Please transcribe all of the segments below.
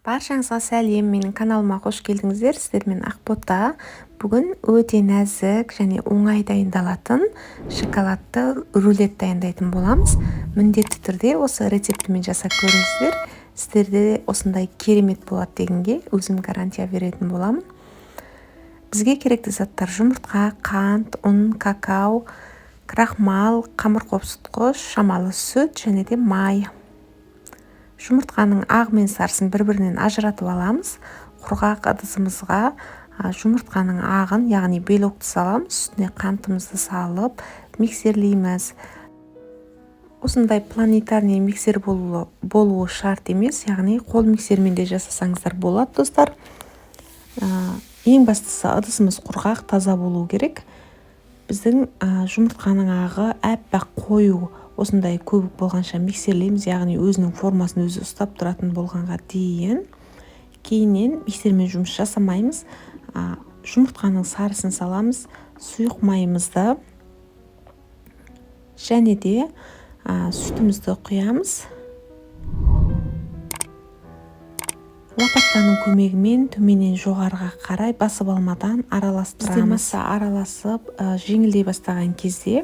Баршаңызға сәлем, менің каналыма қош келдіңіздер. Сіздермен Ақбота. Бүгін өте нәзік және оңай дайындалатын шоколадты рулет дайындайтын боламыз. Міндетті түрде осы рецептімен жасап көріңіздер. Сіздерде осындай керемет болады дегенге өзім гарантия беретін боламын. Бізге керекті заттар: жұмыртқа, қант, ұн, какао, крахмал, қамыр қопсытқыш, шамалы сүт және де май. Жұмыртқаның ағы мен сарысын бір-бірінен ажыратып аламыз. Құрғақ ыдысымызға жұмыртқаның ағын, яғни белокты саламыз, үстіне қантымызды салып миксерлейміз. Осындай планетарный миксер болуы шарт емес, яғни қол миксермен де жасасаңыздар болады, достар. Ең бастысы ыдысымыз құрғақ, таза болу керек. Біздің жұмыртқаның ағы әппақ қою осындай көбік болғанша миксерлейміз, яғни өзінің формасын өзі ұстап тұратын болғанға дейін. Кейіннен миксермен жұмыс жасамаймыз. Жұмыртқаның сарысын саламыз, сұйық майымызды және де сүтімізді құямыз. Лопатканың көмегімен төменнен жоғарыға қарай басып алмадан араластырамыз. Бізде масса араласып, жеңілдей бастаған кезде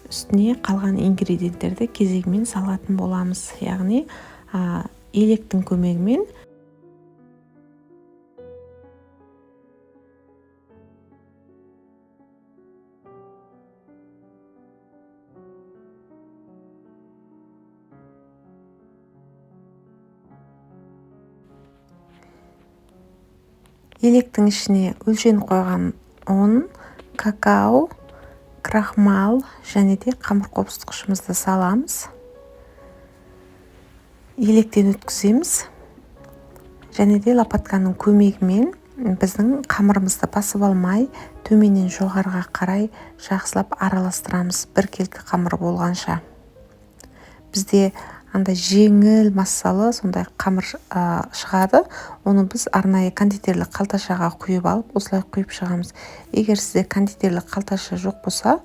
үстіне қалған ингредиенттерді кезегімен салатын боламыз. Яғни електің көмегімен електің ішіне өлшеніп қойған ұн, какао, крахмал және де қамыр қопсытқышымызды саламыз. Електен өткіземіз. Және де лопатканың көмегімен біздің қамырымызды басып алмай, төменнен жоғарыға қарай жақсылап араластырамыз, біркелкі қамыр болғанша. Бізде андай жеңіл массалы сондай қамыр шығады. Оны біз арнайы кондитерлік қалташаға құйып алып, осылай құйып шығамыз. Егер сізде кондитерлік қалташа жоқ болса,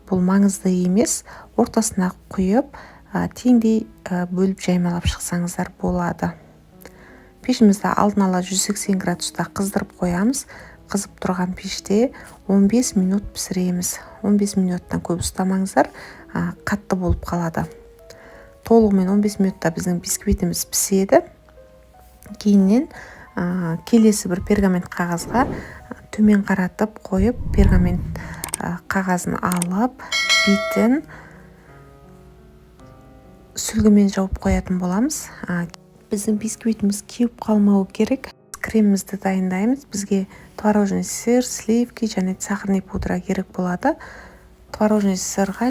бұл маңызды емес, ортасына құйып, теңдей бөліп жаймалап шықсаңыздар болады. Пешімізді алдын ала 180 градуста қыздырып қоямыз. Қызып тұрған пеште 15 минут пісіреміз. 15 минуттан көп ұстамаңыздар, қатты болып қалады. Толығымен 15 минутта біздің бисквитіміз піседі. Кейіннен келесі бір пергамент қағазға төмен қаратып қойып, пергамент қағазын алып, бетін сүлгімен жауып қоятын боламыз. Біздің бисквитіміз кеуіп қалмауы керек. Кремімізді дайындаймыз. Бізге творожный сыр, сливки және сахарный пудра керек болады. Творожный сырға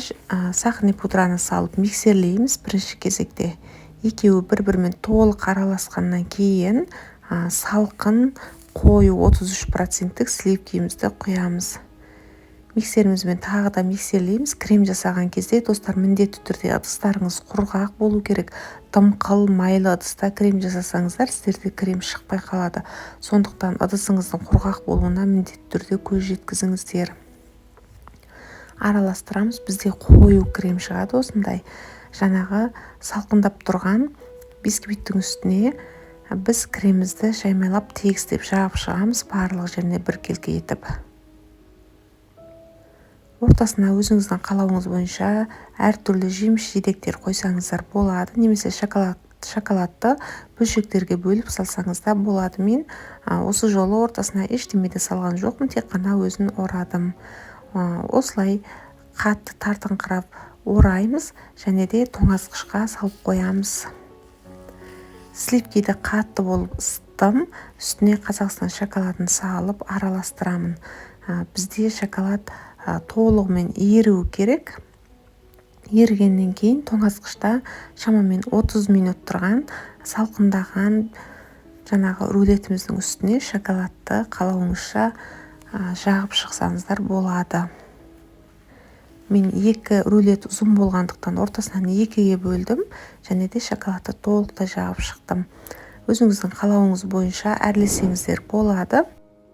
сахарный пудраны салып миксерлейміз бірінші кезекте. Екеуі бір-бірімен толық араласқаннан кейін, салқын қою 33%-тік сливкимізді құямыз. Миксерімізбен тағы да миксерлейміз. Крем жасаған кезде, достар, міндетті түрде ыдыстарыңыз құрғақ болу керек. Дымқыл, майлы ыдыста крем жасасаңыздар, сіздерде крем шықпай қалады. Сондықтан ыдысыңыздың құрғақ болуына міндетті түрде көз жеткізіңіздер. Араластырамыз. Бізде қою крем шығады осындай. Жаңағы салқындап тұрған бисквиттің үстіне біз кремімізді жаймалап тегістеп жағып шығамыз, барлық жеріне біркелкі етіп. Ортасына өзіңіздің қалауыңыз бойынша әртүрлі жеміс жидектер қойсаңыздар болады, немесе шоколадты бөлшектерге бөліп салсаңыз да болады. Мен осы жолы ортасына ештеме де салған жоқпын, тек қана өзін орадым. Осылай қатты тартыңқырап ораймыз және де тоңазытқышқа салып қоямыз. Сливкиді қатты болып ысыттым, үстіне Қазақстан шоколадын салып араластырамын. Бізде шоколад толығымен еруі керек. Ерігеннен кейін тоңазытқышта шамамен 30 минут тұрған салқындаған жаңағы рулетіміздің үстіне шоколадты қалауыңызша жағып шықсаңыздар болады. Мен екі рулет ұзын болғандықтан ортасынан екіге бөлдім және де шоколадты толықтай жағып шықтым. Өзіңіздің қалауыңыз бойынша әрлесеңіздер болады.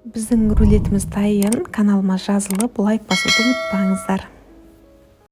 Біздің рулетіміз дайын. Каналыма жазылып, лайк басуды ұмытпаңыздар.